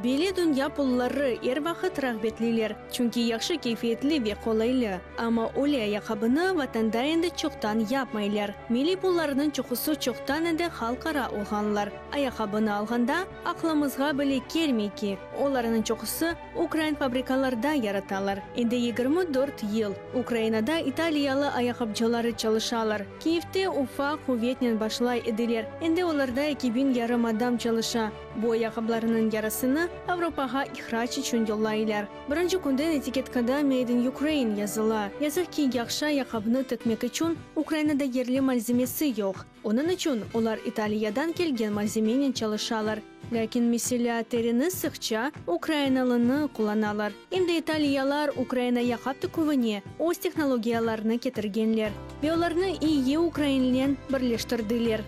Belli dünya pulları er vaqıt rağbetliler, çünki yahşı keyfiyetli ve qolaylı. Amma öyle ayaqqabını vatanda endi çoqtan yapmaylar. Milliy pullarnıñ çoqusı çoqtan endi halqara olğanlar. Ayaqqabını alğanda, aqlımızğa bile kelmey ki, olarnıñ çoqusı ukrain fabrikalarda yaratalar. Endi 24 yıl Ukrainada italiyalı ayaqqapcıları çalışalar. Kiyevde ufaq quvetnen başlay ediler, endi olarda 2000 yarım adam çalışa. Bu ayaqqaplarnıñ yarısını Avropağa ihrac içün yollaylar. Birinci künden etiketkada Made in Ukraine yazıla. Yazıq ki, yahşı ayaqqapnı tikmek içün Ukrainada yerli malzemesi yoq. Onıñ içün olar İtaliyadan kelgen malzemenen çalışalar. Lâkin, meselâ, terini sıqça ukrainalını qullanalar. Em de italiyalar Ukraina ayaqqap tiküvine öz tehnologiyalarını ketirgenler ve olarnı iyi ukrainlen birleştirdiler.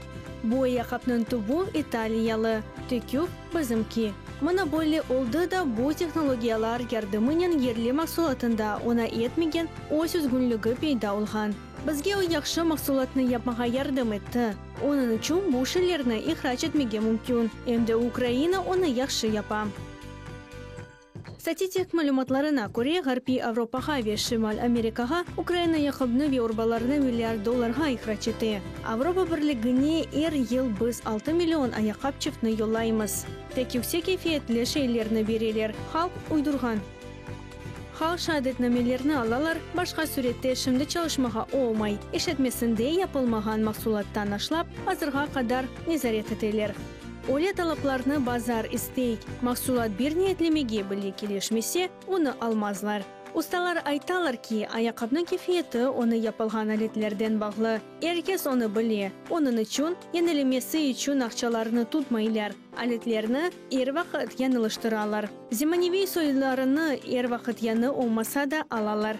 Bu ayaqqapnıñ tübü italiyalı, tiküv, bizimki. Mına böyle oldı da bu tehnologiyalar yardımınen yerli mahsulatında oña etmegen öz özgünligi peyda olğan. Bizge o yahşı mahsulatnı yapmağa yardım etti. Onıñ içün bu şeylerni ihrac etmege mümkün, em de Ukraina onı yahşı yapa. Statistik malümatlarına köre, Ğarbiy Avropağa ve Şimal Amerikağa Ukraina yaqıbnı ve urbalarnı milliard dollarğa ihrac ete. Avropa Birligine er yıl biz 6 million ayaqqap çiftni yollaymız. Tek yüksek keyfiyetli şeylerni bereler, halq uydurğan. Halq şeadetnamelerni alalar, başqa sürette şimdi çalışmağa olmay, işletmesinde yapılmağan mahsulattan aşlap azırğa qadar nezaret eteler. Öyle talaplarnı bazar istey, mahsulat bir niyetlemege bile kelişmese, onı almazlar. Ustalar aytalar ki, ayaqqapnıñ keyfiyeti onı yapılğan aletlerden bağlı. Er kes onı bile, onıñ içün yenilemesi içün aqçalarını tutmaylar, aletlerni er vaqıt yañılıştıralar. Zemaneviy soylarını er vaqıt yañı olmasa da alalar.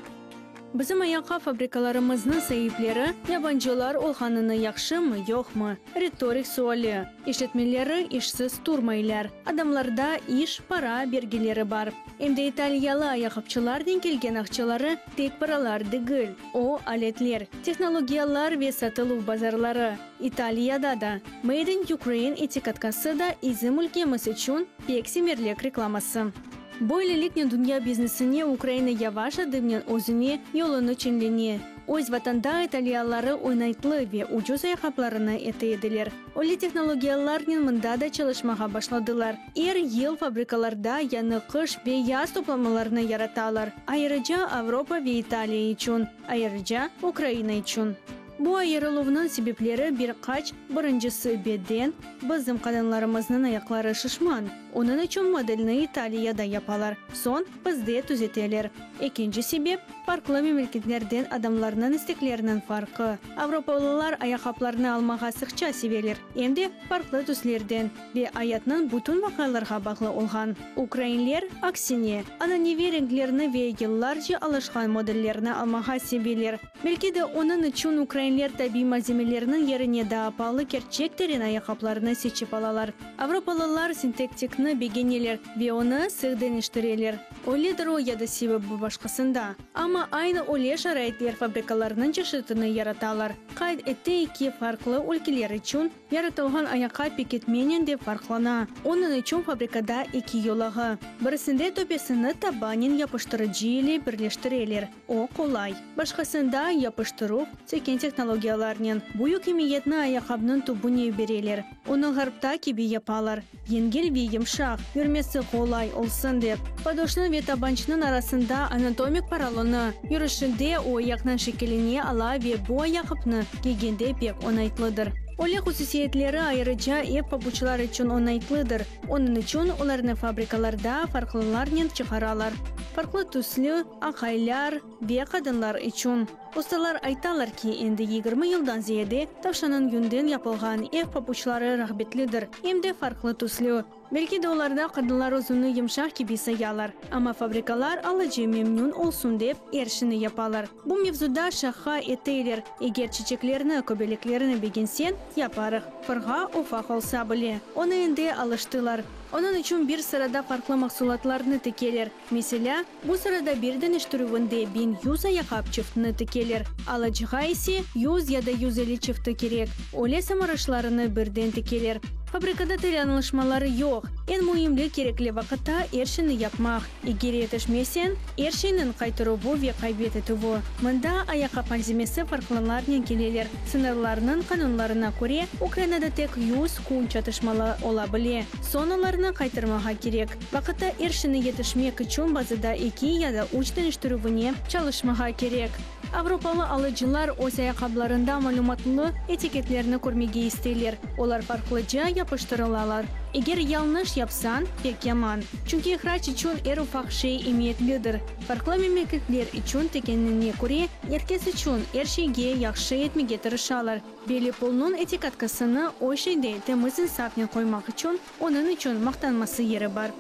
Bizim ayaqqap fabrikalarımıznıñ saipleri yabancılar olğanını yahşımı, yoqmı? Ritorik suali. İşletmeleri işsiz turmaylar. Adamlarda iş, para, bergileri bar. Em de italiyalı ayaqqapçılarnen kelgen aqçaları tek paralar degil, o, aletler, tehnologiyalar ve satıluv bazarları. İtaliyada da. Made in Ukraine etikatkası da bizim ülkemiz içün pek semerlik reklaması. Böyleliknen dünya biznesine Ukraina yavaş adımnen özüne yolunı çinlene. Öz vatanda italiyalıları oynaytlı ve ucuz ayaqqaplarını ete ediler. Öyle tehnologiyalarnen mında da çalışmağa başladılar. Er yıl fabrikalarda yañı qış ve yaz toplamalarını yaratalar, ayırıca Avropa ve İtaliya içün, ayırıca Ukraina içün. Bu ayırıluvnıñ sebepleri bir qaç, birincisi beden, bizim qadınlarımıznıñ ayaqları şişman, onıñ içün modelni İtaliyada yapalar, soñ bizde tüzeteler. Ekinci sebep, farqlı memleketlerden adamlarnıñ istekleriniñ farqı. Avropalılar ayaqqaplarnı almağa sıqça seveler, em de farqlı tüslerden ve ayatnıñ bütün vaqialarğa bağlı olğan. Ukrainler, aksine, ananeviy renklerni ve yıllarca alışqan modellerni almağa seveler. Belki de onıñ içün ukrainler tabiiy malzemelerniñ yerine daa paalı kerçek teren ayaqqaplarnı seçip alalar. Avropalılar sintetikni begeneler ve onı sıq deñiştireler. Öyledir o ya da sebebi başqasında. Amma aynı öyle şaraitler fabrikalarnıñ çeşitini yaratalar. Qayd eteyik ki, farqlı ülkeler içün yaratılğan ayaqqap pekitmenen de farqlana. Onıñ içün fabrikada eki yolağı. Birisinde töpesini tabanen yapıştırıcı ile birleştireler. O, qolay. Başqasında yapıştıruv, çeken tehnologiyalarnen büyük emiyetni ayaqqapnıñ tübüne bereler. Onı ğarpta kibi yapalar, yengil ve yımşaq, yürmesi qolay olsun dep. Podoşnıñ ve tabançnıñ arasında anatomik paralonı, yürüşinde o ayaqnıñ şekiline ala ve bu ayaqqapnı kiygende pek oñaytlıdır. Öyle hususiyetleri ayrıca ev papuçlar içün oñaytlıdır. Onıñ içün olarnı fabrikalarda farqlılarnen çıqaralar, farqlı tüslü, aqaylar ve qadınlar içün. Ustalar aytalar ki, endi 20 yıldan ziyade tavşanıñ yünden yapılğan ev papuçları rağbetlidir, em de farqlı tüslü. Belki de olarda qadınlar özüni yımşaq kibi sayalar, amma fabrikalar alıcı memnün olsun dep er şeyni yapalar. Bu mevzuda şaqa eteyler, eger çiçeklerni, köbeleklerni begenseñ, yaparıq, fırğa ufaq olsa bile. Onı endi alıştılar. Onıñ içün bir sırada farqlı mahsulatlarnı tikeler. Meselâ, bu sırada bir deñiştirüvinde 1100 ayaqqap çiftini tikeler, alıcığa ise 100 ya da 150 çifti kerek, öyle sımarışlarını birden tikeler. Fabrikada til añlaşmaları yoq. Eñ müimli kerekli vaqıtta er şeyni yapmaq. Eger yetişmeseñ, er şeyniñ qaytaruvı ve qaybet etüvi. Mında ayaqqap malzemesi farqlılarnen keleler. Sıñırlarnıñ qanunlarına köre, Ukrainada tek 100 kün çatışmalı ola bile, soñ olarnı qaytarmağa kerek. Vaqıtta er şeyni yetişmek içün bazıda eki ya da üç deñiştirüvine çalışmağa kerek. Avropalı alıcılar öz ayaqqaplarında malümatlı etiketlerni körmege isteyler, olar farqlıca yapıştırılalar. Eger yañlış yapsañ, pek yaman. Çünki ihrac içün er ufaq şey emiyetlidir. Farqlı memleketler içün tekenine köre, er kes içün er şeyge yahşı etmege tırışalar. Belli pulnıñ etikatkasını o şeyde temiz insafnen qoymaq içün, onıñ içün maqtanması yeri bar.